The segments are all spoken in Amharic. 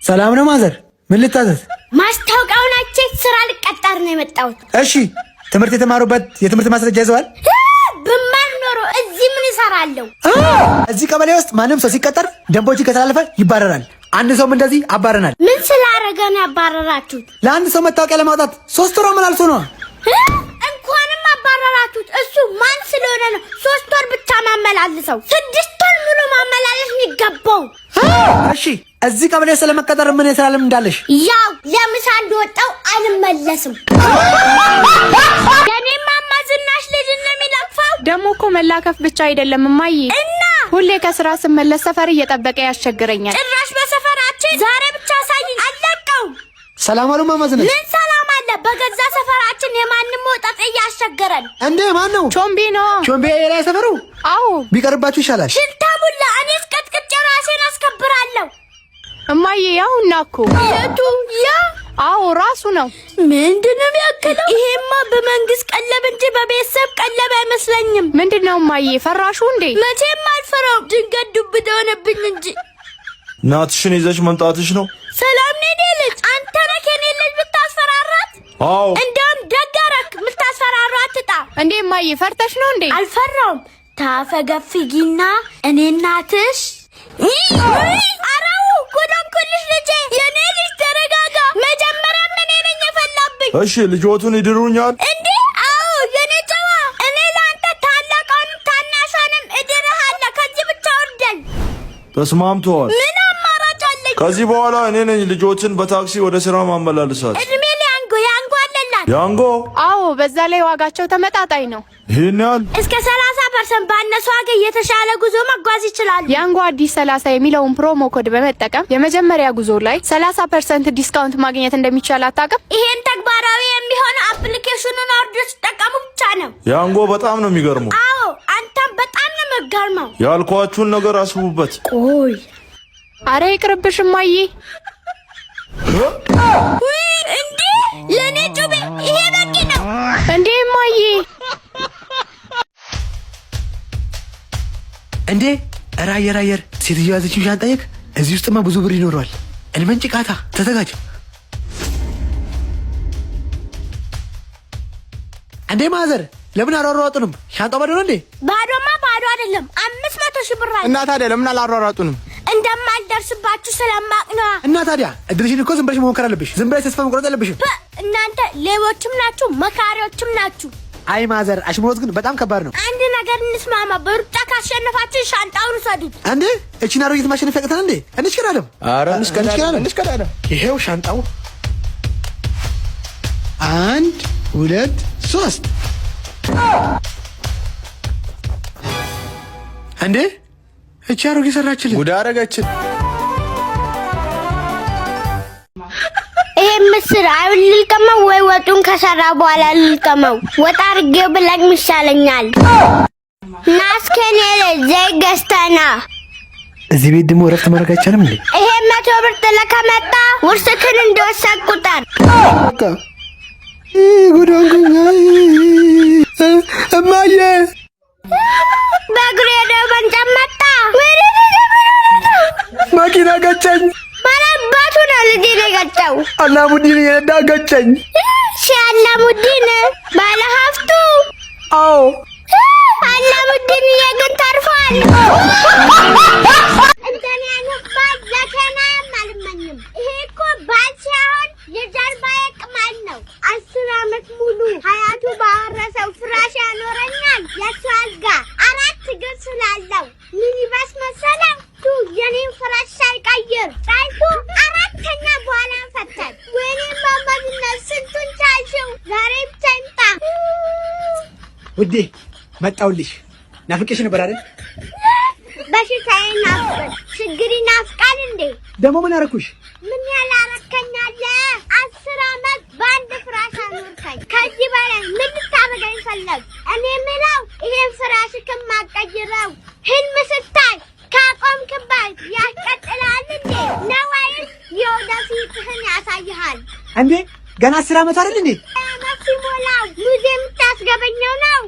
ሰላም ነው ማዘር፣ ምን ልታዘዝ? ማስታወቂያውን አይቼ ስራ ልቀጠር ነው የመጣሁት። እሺ፣ ትምህርት የተማሩበት የትምህርት ማስረጃ ይዘዋል? ብማር ኖሮ እዚህ ምን እሰራለሁ? እዚህ ቀበሌ ውስጥ ማንም ሰው ሲቀጠር ደንቦችን ከተላለፈ ይባረራል። አንድ ሰውም እንደዚህ አባረናል። ምን ስላረገ ነው ያባረራችሁት? ለአንድ ሰው መታወቂያ ለማውጣት 3 ወር አመላልሶ ነው። እንኳንም አባረራችሁት። እሱ ማን ስለሆነ ነው 3 ወር ብቻ ማመላልሰው? 6 ወር ሙሉ ማመላለስ የሚገባው። እሺ፣ እዚህ ቀበሌ ስለመቀጠር ምን የስራ ልምድ እንዳለሽ? ያው ለምሳ እንደወጣው አልመለስም። የኔ ማማ ዝናሽ ልጅ ነው የሚለቅፈው። ደግሞ እኮ መላከፍ ብቻ አይደለም እማዬ፣ እና ሁሌ ከስራ ስመለስ ሰፈር እየጠበቀ ያስቸግረኛል። ጭራሽ በሰፈራችን ዛሬ ብቻ ሳይኝ አለቀውም። ሰላም አሉ ማማ ዝናሽ። ምን ሰላም አለ? በገዛ ሰፈራችን የማንም ወጣት እያስቸገረን። እንዴ፣ ማን ነው? ቾምቤ ነው። ቾምቤ የላይ ሰፈሩ? አዎ። ቢቀርባችሁ ይሻላል። ሽንታሙላ፣ እኔስ ቀጥቅጬ ራሴን አስከብራለሁ። እማዬ፣ ያውና እኮ። የቱ ያ? አዎ፣ ራሱ ነው። ምንድን ነው የሚያክለው? ይሄማ በመንግስት ቀለብ እንጂ በቤተሰብ ቀለብ አይመስለኝም። ምንድን ነው እማዬ፣ ፈራሹ እንዴ? መቼም አልፈራውም። ድንገት ዱብዳ ሆነብኝ እንጂ። እናትሽን ይዘሽ መምጣትሽ ነው? ሰላም ነው የኔ ልጅ። አንተ ነህ የኔ ልጅ ብታስፈራራት? አዎ። እንደውም ደግ አደረክ። የምታስፈራራት ትጣ። እንዴ እማዬ፣ ፈርተሽ ነው እንዴ? አልፈራውም። ታፈገፍጊና እኔ እናትሽ። አራው ጎዳንኩልሽ ልጄ። የኔ ልጅ ተረጋጋ። መጀመሪያም እኔ ነኝ የፈላብኝ። እሺ፣ ልጆቱን ይድሩኛል? እንዴ አዎ፣ የኔ ጨዋ፣ እኔ ለአንተ ታላቋንም ታናሿንም እድርሃለሁ። ከዚህ ብቻ ወርደን። ተስማምተዋል። ምን አማራጭ አለኝ? ከዚህ በኋላ እኔ ነኝ ልጆችን በታክሲ ወደ ስራ ማመላልሳት። እድሜ ለያንጎ፣ ያንጎ አለላት። ያንጎ? አዎ፣ በዛ ላይ ዋጋቸው ተመጣጣኝ ነው። ይህን ያህል? እስከ 30% ባነሰ ዋጋ የተሻለ ጉዞ መጓዝ ይችላሉ። ያንጎ አዲስ 30 የሚለውን promo code በመጠቀም የመጀመሪያ ጉዞ ላይ 30% discount ማግኘት እንደሚቻል አታውቅም? ይሄን ተግባራዊ የሚሆነው application ኑን አውርዶ ሲጠቀሙ ብቻ ነው። ያንጎ በጣም ነው የሚገርመው። አዎ፣ አንተም በጣም ነው የምትገርመው። ያልኳችሁን ነገር አስቡበት። ቆይ። አረ ይቅርብሽ እማዬ። ውይ፣ እንዴ ለእኔ ጩቤ ይሄ በቂ ነው። እንዴ እማዬ። እንዴ፣ ኧረ አየር አየር፣ ሴትዮ ያዘችው ሻንጣ የክ እዚህ ውስጥማ ብዙ ብር ይኖረዋል። እንመንጭቃታ፣ ተዘጋጅ። እንዴ ማዘር፣ ለምን አሯሯጡንም? ሻንጣው ባዶ ነው እንዴ? ባዶማ ባዶ አይደለም፣ 500,000 ብር አለ። እና ታዲያ ለምን አላሯሯጡንም? እንደማልደርስባችሁ ስለማቅ ነዋ። እና ታዲያ እድልሽን እኮ ዝም ብለሽ መሞከር አለብሽ። ዝም ብለሽ ተስፋ መቁረጥ የለብሽም። እናንተ ሌቦችም ናችሁ፣ መካሪዎችም ናችሁ። አይ ማዘር፣ አሽሙሮት ግን በጣም ከባድ ነው። አንድ ነገር እንስማማ። በሩጫ ካሸነፋችሁ ሻንጣውን ውሰዱት። እንዴ፣ እቺን አሮጊት ማሸነፍ ያቅተናል እንዴ? እንሽቀዳደም። ኧረ እንሽቀዳደም፣ እንሽቀዳደም። ይሄው ሻንጣው። አንድ፣ ሁለት፣ ሶስት። እንዴ፣ እቺ አሮጊት ሰራችልን። ጉድ አደረገችን። ይሄ ምስር አሁን ልልቀመው ወይ ወጡን ከሰራ በኋላ ልልቀመው? ወጥ አድርጌው ብለቅም ይሻለኛል። ናስኬን ዘይት ገዝተና። እዚህ ቤት ደግሞ እረፍት ማድረግ አይቻልም እንዴ? ይሄ 100 ብር ጥለህ ከመጣ ውርስክን እንደወሰድክ ቁጠር። በቃ ጉድ ሆንኩኝ። እማዬ። በእግሩ ሄደው በእንጨት መጣ። መኪና ገጨኝ። ባላባቱ ነው ልጄን የገጨው። አላሙዲን እየነዳ ገጨኝ። እሺ፣ አላሙዲን ባለሀብቱ? አዎ። አላሙዲን ግን ተርፏል። እንደኔ አይነት ባል ለከናም አልመኝም። ይሄ እኮ ባል ሳይሆን የጀርባዬ ቅማል ነው። 10 ዓመት ሙሉ ሀያቱ ባወረሰው ፍራሽ ያኖረኛል። የሱ አልጋ አራት እግር ስላለው ሚኒባስ መሰለው። ቱ የኔን ፍራሽ ሳይቀይር ጣይቱ አራተኛ በኋላ ፈታል። ወይኔ ማማዝነት፣ ስንቱን ቻልሽው። ዛሬ ብቻ ይምጣ። ውዴ፣ መጣሁልሽ። ናፍቄሽ ነበር አይደል? በሽታዬ ናፍቆኝ ችግር ይናፍቃል እንዴ? ደግሞ ምን አደረኩሽ? ምን ያላረከኛለ? 10 ዓመት በአንድ ፍራሽ አኖርከኝ። ከዚህ በላይ ምን ልታደርገኝ ፈለግ? እኔ ምለው ይሄን ፍራሽ ከማቀይረው ህልም ስታይ ካቆምክበት ያስቀጥላል እንዴ ነው ወይስ የወደፊትህን ያሳይሃል? እንዴ፣ ገና 10 ዓመቱ አይደል እንዴ? ዓመት ሲሞላው ሙዚየም የምታስገበኘው ነው።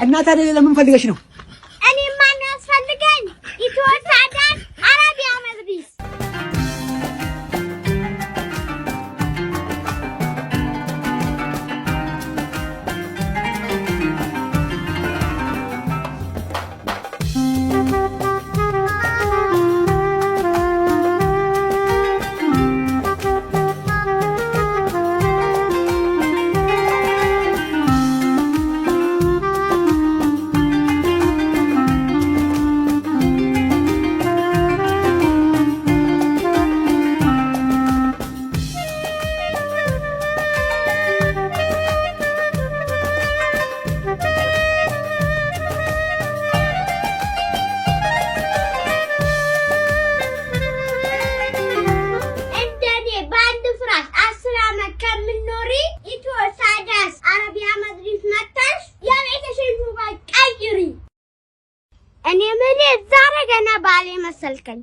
እና ታዲያ ሌላ ምን ፈልገሽ ነው? እኔ ማን ያስፈልገኝ? ኢትዮ ሳዳት አረቢያ። ገና ባሌ መሰልከኝ።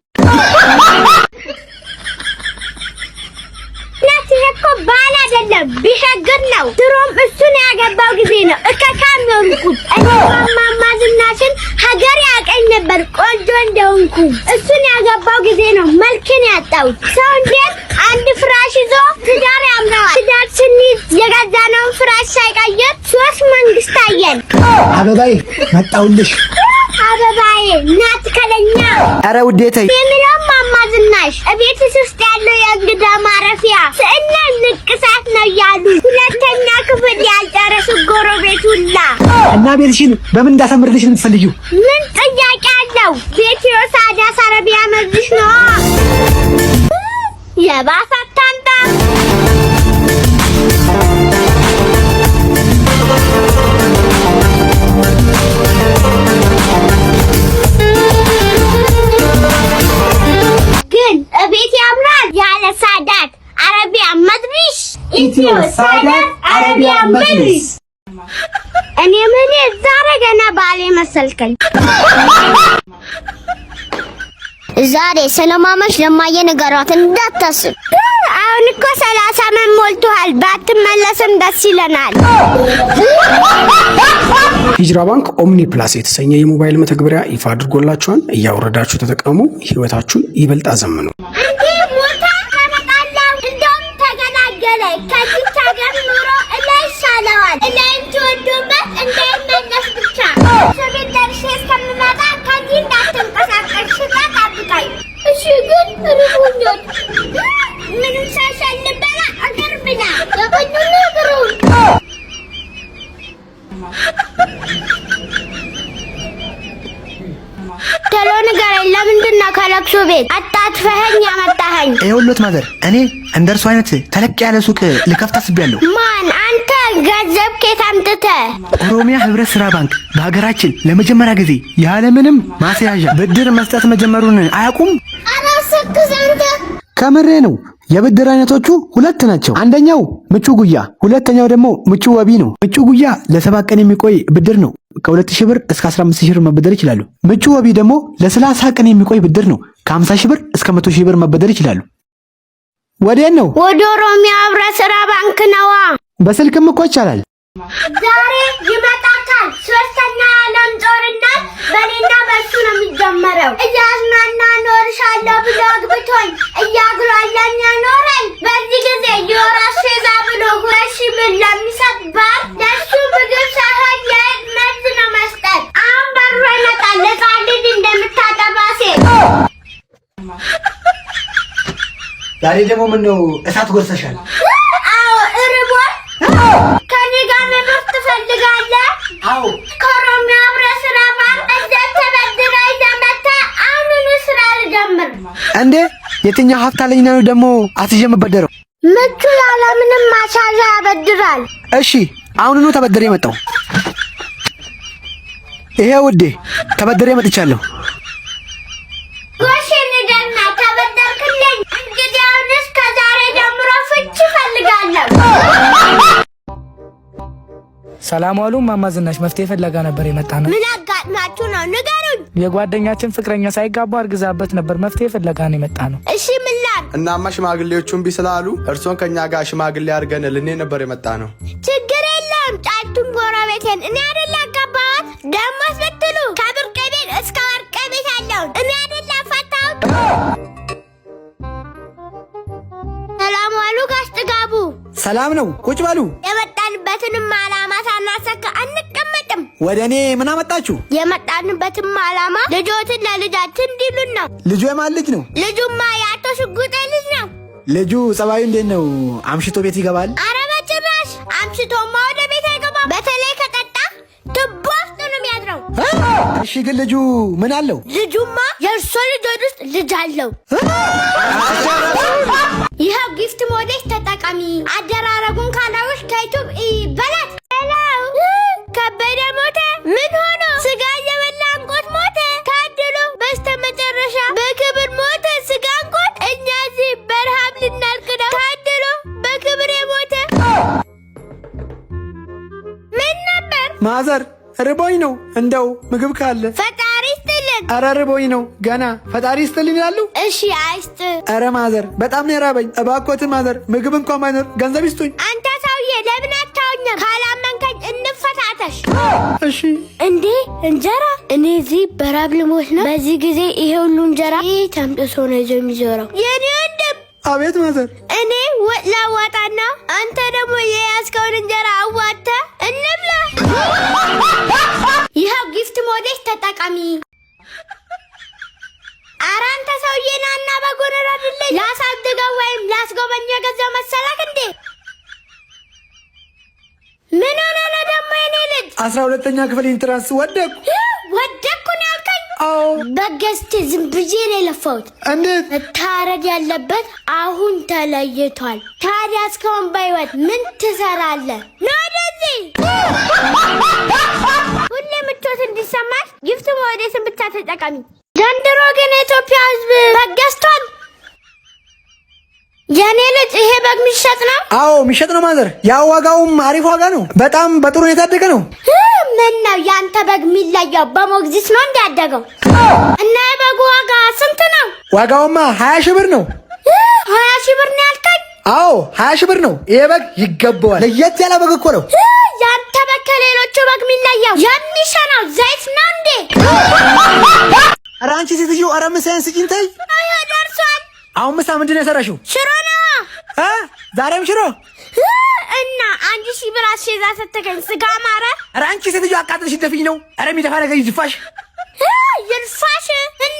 እናት ይሄ እኮ ባል አይደለም ቢሸግር ነው። ድሮም እሱን ያገባው ጊዜ ነው እከካም የሆንኩት። እኔ እማማ ዝናሽን ሀገር ያቀኝ ነበር ቆንጆ እንደሆንኩ። እሱን ያገባው ጊዜ ነው መልክን ያጣሁት። ሰው እንዴት አንድ ፍራሽ ይዞ ትዳር ያምረዋል? ትዳር ስንይዝ የገዛነውን ፍራሽ ሳይቀይር ሶስት መንግስት አየን። አበባዬ መጣሁልሽ። አበባዬ ናት ከለኛ። ኧረ ውዴ ተይ። የሚለው እማማ ዝናሽ እቤትሽ ውስጥ ያለው የእንግዳ ማረፊያ ስዕልና ንቅሳት ነው እያሉ ሁለተኛ ክፍል ያልጨረሱ ጎረቤት ሁላ። እና ቤትሽን በምን እንዳሳምርልሽ ነው የምትፈልጊው? ምን ጥያቄ አለው? ቤት የሳዳስ አረቢያ መጅሊስ ነው። የባሰ አታምጣ። ግን እቤት ያምራል ያለ ሳዳት አረቢያ መጅሊስ። ኢትዮ ሳዳት አረቢያ መጅሊስ። እኔ ምን ዛሬ ገና ባሌ መሰልከኝ። ዛሬ ስለማመሽ ለማየ ንገሯት እንዳታስብ። አሁን እኮ 30 ዓመት ሞልቶሃል። ባትመለስም ደስ ይለናል። ሂጅራ ባንክ ኦምኒ ፕላስ የተሰኘ የሞባይል መተግበሪያ ይፋ አድርጎላችኋል። እያወረዳችሁ ተጠቀሙ። ህይወታችሁን ይበልጥ አዘምኑ። እንዴ ሞታ አመጣለሁ። እንደውም ተገላገለ። ከዚች ሀገር ኑሮ እላይ ይሻለዋል። እላይም ተወዶበት እንዳይመለስ ብቻ። እሱ ቤት ደርሼ እስከምመጣ ከዚህ እንዳትንቀሳቀስ ሽጣ ጠብቀኝ። እሺ፣ ግን ርቦኛል። ምንም ሳይሻል ልበላ እግር ብላ የቀኙን እግሩን። ቶሎ ንገረኝ፣ ለምንድን ነው ከለቅሶ ቤት አጣጥፈኸኝ ያመጣኸኝ? ይኸውልዎት mother፣ እኔ እንደ እርሱ አይነት ተለቅ ያለ ሱቅ ልከፍት አስቤያለሁ። ማን አንተ? ገንዘብ ከየት አምጥተህ? ኦሮሚያ ህብረት ስራ ባንክ በሀገራችን ለመጀመሪያ ጊዜ ያለምንም ማስያዣ ብድር መስጠት መጀመሩን አያውቁም? አራሰክስ አንተ። ከምሬ ነው። የብድር አይነቶቹ ሁለት ናቸው። አንደኛው ምቹ ጉያ፣ ሁለተኛው ደግሞ ምቹ ወቢ ነው። ምቹ ጉያ ለ7 ቀን የሚቆይ ብድር ነው። ከ2000 ብር እስከ 15000 ብር መበደር ይችላሉ። ምቹ ወቢ ደግሞ ለ30 ቀን የሚቆይ ብድር ነው። ከ50 ሺህ ብር እስከ 100 ሺህ ብር መበደር ይችላሉ። ወዴት ነው? ወደ ኦሮሚያ ህብረት ስራ ባንክ ነዋ። በስልክም እኮ ይቻላል። ዛሬ ይመጣታል። ሶስተኛ የዓለም ጦርነት በኔና በሱ ነው የሚጀመረው። እያዝናና ኖርሻለሁ ብሎ አግብቶኝ እያጉላላኝ ያኖረኝ። በዚህ ጊዜ የወራሽ ዛ ብሎ 2000 ብር ለሚሰጥ ባል ለሱ ምግብ ሳይሆን የእህል መርዝ ነው መስጠት። አሁን በሮ ይመጣል ሕፃን ልጅ እንደምታጠባ ሴት። ዛሬ ደግሞ ምነው እሳት ጎርሰሻል? አዎ እርቦኝ። ከኔ ጋር መኖር ትፈልጋለህ? አዎ። ከኦሮሚያ ህብረት ስራ ባንክ ገንዘብ ተበድረህ ይዘህ መጥተህ አሁኑኑ ስራ ልጀምር። እንዴ የትኛው ሀብት አለኝ ነው ደግሞ አስይዤ የምበደረው? ምቹ ያለምንም ማስያዣ ያበድራል። እሺ አሁኑኑ ተበድሬ መጣሁ። ይሄ ውዴ ተበድሬ መጥቻለሁ። ጎሽ የኔ ደህና ተበደርክልኝ። እንግዲህ አሁንስ ከዛሬ ጀምሮ ፍቺ እፈልጋለሁ። ሰላም ዋሉ እማማ ዝናሽ። መፍትሄ ፍለጋ ነበር የመጣነው። ምን አጋጥማችሁ ነው ንገሩኝ። የጓደኛችን ፍቅረኛ ሳይጋቡ አርግዛበት ነበር። መፍትሄ ፍለጋ ነው የመጣነው። እሺ ምን ላድርግ? እናማ ሽማግሌዎቹ እምቢ ስላሉ እርሶን ከኛ ጋር ሽማግሌ አድርገን ልኔ ነበር የመጣነው። ችግር የለም። ጫልቱን ጎረቤቴን እኔ አይደል ያጋባኋት? ደግሞ ስትሉ ከብርቅ ቤት እስከ ወርቅ ቤት ያለውን እኔ አይደል ያፋታሁት? ሰላም ዋሉ ጋሽ ጥጋቡ። ሰላም ነው። ቁጭ በሉ። የመጣንበትንም ዓላማ ሳናሳካ አንቀመጥም። ወደ እኔ ምን አመጣችሁ? የመጣንበትም ዓላማ ልጆትን ለልጃችን እንዲሉን ነው። ልጁ የማን ልጅ ነው? ልጁማ የአቶ ሽጉጤ ልጅ ነው። ልጁ ጸባዩ እንዴት ነው? አምሽቶ ቤት ይገባል? ኧረ በጭራሽ አምሽቶማ ወደ ቤት አይገባም። በተለይ ከጠጣ ቱቦ ውስጥ ነው የሚያድረው። እሺ ግን ልጁ ምን አለው? ልጁማ የእርሶ ልጅ ሆድ ውስጥ ልጅ አለው። ይኸው ጊፍት ሞዴስ ተጠቃሚ። አደራረጉን ካላወቅሽ ከዩቲዩብ በላት። ሄሎ ከበደ ሞተ። ምን ሆኖ? ስጋ እየበላ አንቆት ሞተ። ታድሎ በስተመጨረሻ በክብር ሞተ። ስጋ አንቆት። እኛ እዚህ በረሃብ ልናልቅ ነው። ታድሎ በክብር የሞተ ምን ነበር? mother ርቦኝ ነው፣ እንደው ምግብ ካለ ፈጣሪ ይስጥልን። ኧረ ርቦኝ ነው ገና። ፈጣሪ ይስጥልኝ ይላሉ። እሺ አይስጥ። ኧረ mother በጣም ነው የራበኝ። እባክዎትን mother ምግብ እንኳን ባይኖር ገንዘብ ይስጡኝ። አንተ ሰውዬ ለምን አታውኝም? ካላመንከኝ እንፈታተሽ። እሺ። እንዴ እንጀራ! እኔ እዚህ በራብ ልሞት ነው። በዚህ ጊዜ ይሄ ሁሉ እንጀራ ይህ ተምጥሶ ነው ይዞ የሚዞረው። የኔ ወንድም። አቤት mother። እኔ ወጥ ላዋጣና አንተ ደግሞ የያዝከውን እንጀራ አዋጥተህ እንብላ። ይኸው ጊፍት ሞዴስ ተጠቃሚ። ኧረ አንተ ሰውዬ ናና በጎን ረድልኝ። ላሳድገው ወይም ላስጎበኘው የገዛው መሰለክ እንዴ? ምን ሆነ ነው ደግሞ የኔ ልጅ? 12ኛ ክፍል entrance ወደቅኩ። ወደቅኩ ነው ያልከኝ? አዎ። በገዝቼ ዝም ብዬ ነው የለፋሁት። እንዴት? መታረድ ያለበት አሁን ተለይቷል። ታዲያ እስካሁን በህይወት ምን ትሰራለህ? ና ወደዚህ። ሁሌ ምቾት እንዲሰማሽ ጊፍት ሞዴስን ብቻ ተጠቀሚ። ዘንድሮ ግን የኢትዮጵያ ሕዝብ በግ ገዝቷል። የኔ ልጅ ይሄ በግ የሚሸጥ ነው? አዎ የሚሸጥ ነው mother። ያው ዋጋውም አሪፍ ዋጋ ነው። በጣም በጥሩ ሁኔታ ያደገ ነው። ምን ነው ያንተ በግ የሚለየው በሞግዚት ነው እንዲያደገው? እና የበጉ ዋጋ ስንት ነው? ዋጋውማ 20 ሺህ ብር ነው። 20 ሺህ ብር ነው ያልከኝ? አዎ 20 ሺህ ብር ነው። ይሄ በግ ይገባዋል። ለየት ያለ በግ እኮ ነው። ያንተ በግ ከሌሎቹ በግ የሚለየው የሚሸናው ዘይት ነው እንዴ? ኧረ አንቺ ሴትዮ፣ ኧረ ምሳዬን ስጪኝ ተይ። አይ ደርሷል። አሁን ምሳ ምንድን ነው የሰራሽው? ሽሮ ነዋ። እ ዛሬም ሽሮ? እና 1,000 ብር አስቤዛ ስትገኝ ስጋ ማረ? ኧረ አንቺ ሴትዮ አቃጥልሽ ደፍኝ ነው። ኧረ የሚደፋ ነገር ይድፋሽ። ይልፋሽ።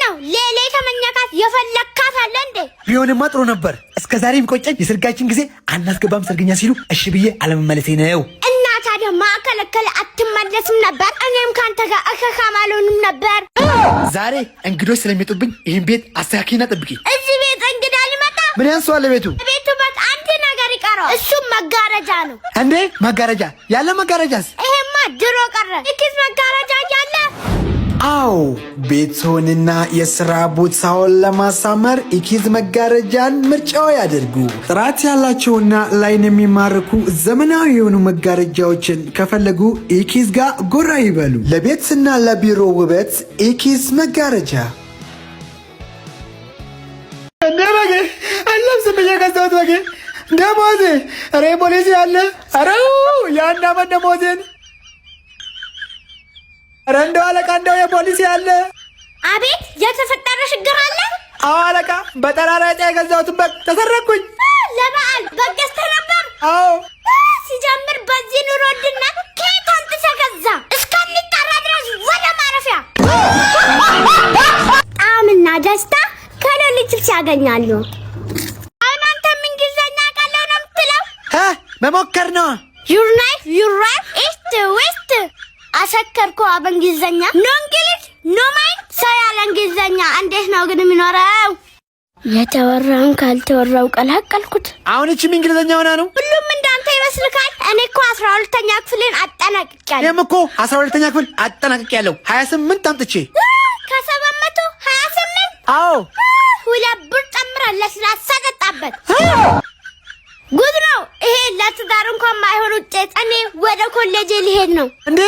ነው ሌላ የተመኘካት የፈለግካት አለ እንዴ? ቢሆንማ ጥሩ ነበር። እስከ ዛሬ የሚቆጨኝ የሰርጋችን ጊዜ አናስገባም ሰርገኛ ሲሉ እሺ ብዬ አለመመለሴ ነው። እና ታዲያ ማከለከለ አትመለስም ነበር? እኔም ካንተ ጋር እከካም አልሆንም ነበር። ዛሬ እንግዶች ስለሚመጡብኝ ይህን ቤት አስተካክይና ጠብቂ። እዚህ ቤት እንግዳ ሊመጣ? ምን ያንሰዋል ቤቱ? ቤቱ በት አንድ ነገር ይቀረዋል። እሱም መጋረጃ ነው። እንዴ መጋረጃ ያለ መጋረጃስ? ይሄማ ድሮ ቀረ። ኪስ መጋረጃ እያለ። አዎ ቤትዎንና የስራ ቦታውን ለማሳመር ኢኪዝ መጋረጃን ምርጫው ያደርጉ። ጥራት ያላቸውና ላይን የሚማርኩ ዘመናዊ የሆኑ መጋረጃዎችን ከፈለጉ ኢኪዝ ጋር ጎራ ይበሉ። ለቤትና ለቢሮ ውበት ኢኪዝ መጋረጃ። እንዴ በጌ አለብስም ብዬ ገዛሁት በጌ ደሞዜ። ኧረ ፖሊስ ያለ፣ ኧረ የአንድ አመት ደሞዜን። ኧረ እንደው አለቃ እንደው የፖሊስ ያለ። አቤት፣ የተፈጠረ ችግር አለ? አዎ አለቃ፣ በጠራራ ፀሐይ የገዛሁትን በግ ተሰረቅኩኝ። ለበዓል በግ ገዝተህ ነበር? አዎ። ሲጀምር በዚህ ኑሮ ውድነት ከየት አምጥተህ ገዛ? እስከሚጠራ ድረስ ወደ ማረፊያ። ጣዕምና ደስታ ከሎሊ ቺፕስ ያገኛሉ። አሁን አንተም እንግሊዘኛ ቃለው ነው የምትለው? መሞከር ነው። Your knife, your right, east west። አሰከርኩ በእንግሊዘኛ። No English no mind። ሰው ያለ እንግሊዘኛ እንዴት ነው ግን የሚኖረው? የተወራውን ካልተወራው ቀላቀልኩት። አሁን እቺም እንግሊዘኛ ሆና ነው። ሁሉም እንዳንተ ይመስልካል? እኔ እኮ 12ኛ ክፍልን አጠናቅቄያለሁ። እኔም እኮ 12ኛ ክፍል አጠናቅቄያለሁ 28 አምጥቼ። ከ728? አዎ። 2 ብር ጨምረህ ለስላሳ ጠጣበት። ጉድ ነው ይሄ። ለትዳር እንኳን ማይሆን ውጤት። እኔ ወደ ኮሌጅ ሊሄድ ነው። እንዴ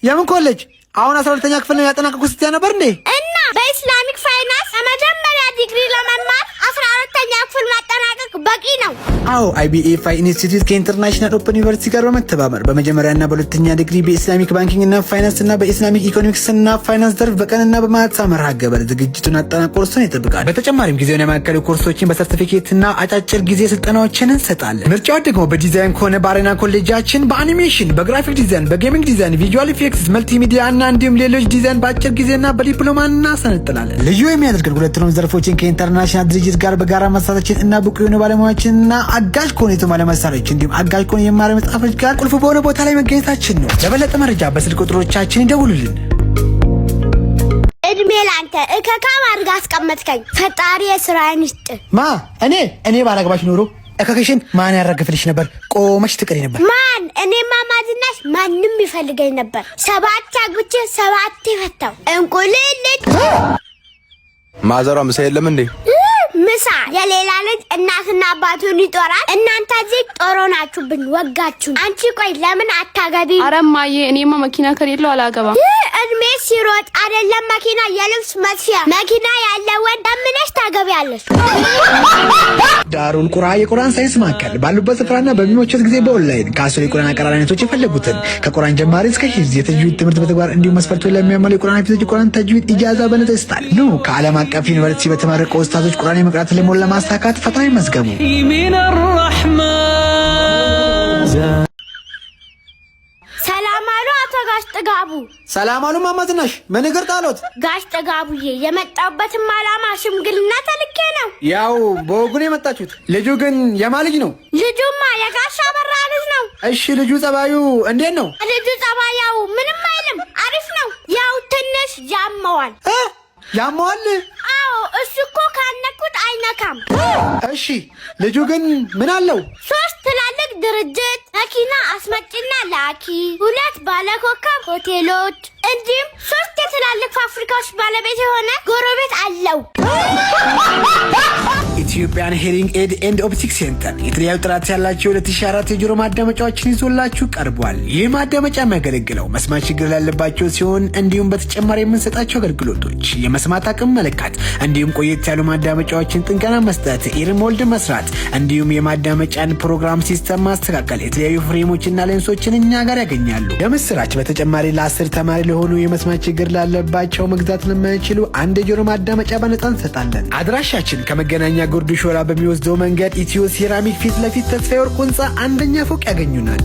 የምን ኮሌጅ? አሁን 12ኛ ክፍል ነው ያጠናቀቅኩት ስትያ ነበር እንዴ? እና በ Islamic finance ለመጀመሪያ ዲግሪ ለመማር 12ኛ ክፍል ማጠናቀቅ በቂ ነው። አዎ፣ IBFI Institute ከ International Open University ጋር በመተባበር በመጀመሪያና በሁለተኛ ዲግሪ በ Islamic banking እና ፋይናንስ እና በ Islamic economics እና ፋይናንስ ዘርፍ በቀንና በማታ መርሃ ግብር ዝግጅቱን አጠናቆ እርሶን ይጠብቃል። በተጨማሪም ጊዜውን ያማከሉ ኮርሶችን በሰርቲፊኬት እና አጫጭር ጊዜ ስልጠናዎችን እንሰጣለን። ምርጫው ደግሞ በዲዛይን ከሆነ በአሬና ኮሌጃችን በ animation፣ በ graphic design፣ በ gaming design፣ visual effects፣ መልቲሚዲያ እና እንዲሁም ሌሎች ዲዛይን በአጭር ጊዜና በዲፕሎማ እናሰለጥናለን። ልዩ የሚያደርገን ሁለቱንም ዘርፎችን ከ international ድርጅት ጋር በጋራ መስራታችን እና ብቁ የሆኑ ባለሙያዎችንና አጋዥ ከሆኑ የተሟላ መሳሪያዎች እንዲሁም አጋዥ ከሆኑ የመማሪያ መጽሐፎች ጋር ቁልፍ በሆነ ቦታ ላይ መገኘታችን ነው። ለበለጠ መረጃ በስልክ ቁጥሮቻችን ይደውሉልን። እድሜ ላንተ እከካም አድርጋ አስቀመጥከኝ። ፈጣሪ የስራዬን ይስጥ። ማ እኔ? እኔ ባላገባሽ ኖሮ እከክሽን ማን ያራግፍልሽ ነበር? ቆመሽ ትቀሪ ነበር። ማን? እኔማ ማዝናሽ ማንም ይፈልገኝ ነበር። ሰባት አግብቼ ሰባት ፈታው። እንቁልልጭ። ማዘሯ ምሳ የለም እንዴ? ምሳ። የሌላ ልጅ እናትና አባቱን ይጦራል። እናንተ እዚህ ጦር ሆናችሁብን፣ ወጋችሁን። አንቺ ቆይ ለምን አታገቢ? ኧረ እማዬ፣ እኔማ መኪና ከሌለው አላገባም። ይህ እድሜ ሲሮጥ አይደለም መኪና፣ የልብስ መስፊያ መኪና ያለ ወንድ ለምነሽ ታገቢያለሽ። ዳሩል ቁራ የቁርአን ሳይንስ ማዕከል ባሉበት ስፍራና በሚመቾት ጊዜ በኦንላይን ከ10 የቁርአን አቀራር አይነቶች የፈለጉትን ከቁርአን ጀማሪ እስከ ሂፍዝ፣ የተጅዊድ ትምህርት በተግባር እንዲሁም መስፈርቱን ለሚያሟሉ የቁርአን ሐፊዞች የቁርአን ተጅዊድ ኢጃዛ በነጻ ይሰጣል። ኑ ከዓለም አቀፍ ዩኒቨርሲቲ በተመረቁ ኡስታዞች ቁርአን የመቅራት ልሞን ለማሳካት ፈጥነው ይመዝገቡ። ሰላም አሉ አቶ ጋሽ ጥጋቡ። ሰላም አሉ ማማ ዝናሽ። ምን እግር ጣሎት? ጋሽ ጥጋቡዬ፣ የመጣሁበትም ዓላማ ሽምግልና ተልኬ ነው። ያው በወጉ ነው የመጣችሁት። ልጁ ግን የማ ልጅ ነው? ልጁማ የጋሽ አበራ ልጅ ነው። እሺ፣ ልጁ ጸባዩ እንዴት ነው? ልጁ ጸባይ ያው ምንም አይልም፣ አሪፍ ነው። ያው ትንሽ ያመዋል። እ ያመዋል? አዎ፣ እሱ እኮ ካነኩት አይነካም። እሺ፣ ልጁ ግን ምን አለው? ሶስት ትላልቅ ድርጅት፣ መኪና አስመጪና ላኪ፣ ሁለት ባለኮከብ ሆቴሎች እንዲሁም ሶስት የትላልቅ ፋብሪካዎች ባለቤት የሆነ ጎረቤት አለው። Ethiopian Hearing Aid and Optic Center የተለያዩ ጥራት ያላቸው 2004 የጆሮ ማዳመጫዎችን ይዞላችሁ ቀርቧል። ይህ ማዳመጫ የሚያገለግለው መስማት ችግር ላለባቸው ሲሆን እንዲሁም በተጨማሪ የምንሰጣቸው አገልግሎቶች የመስማት አቅም መለካት፣ እንዲሁም ቆየት ያሉ ማዳመጫዎችን ጥገና መስጠት፣ ear mold መስራት፣ እንዲሁም የማዳመጫን ፕሮግራም system ማስተካከል፣ የተለያዩ ፍሬሞችና ሌንሶችን እኛ ጋር ያገኛሉ። የምስራች! በተጨማሪ ለ10 ተማሪ ለሆኑ የመስማት ችግር ላለባቸው መግዛት ለማይችሉ አንድ የጆሮ ማዳመጫ በነጻ እንሰጣለን። አድራሻችን ከመገናኛ ጉርድ ሾላ በሚወስደው መንገድ ኢትዮ ሴራሚክ ፊት ለፊት ተስፋ ወርቅ ህንፃ አንደኛ ፎቅ ያገኙናል።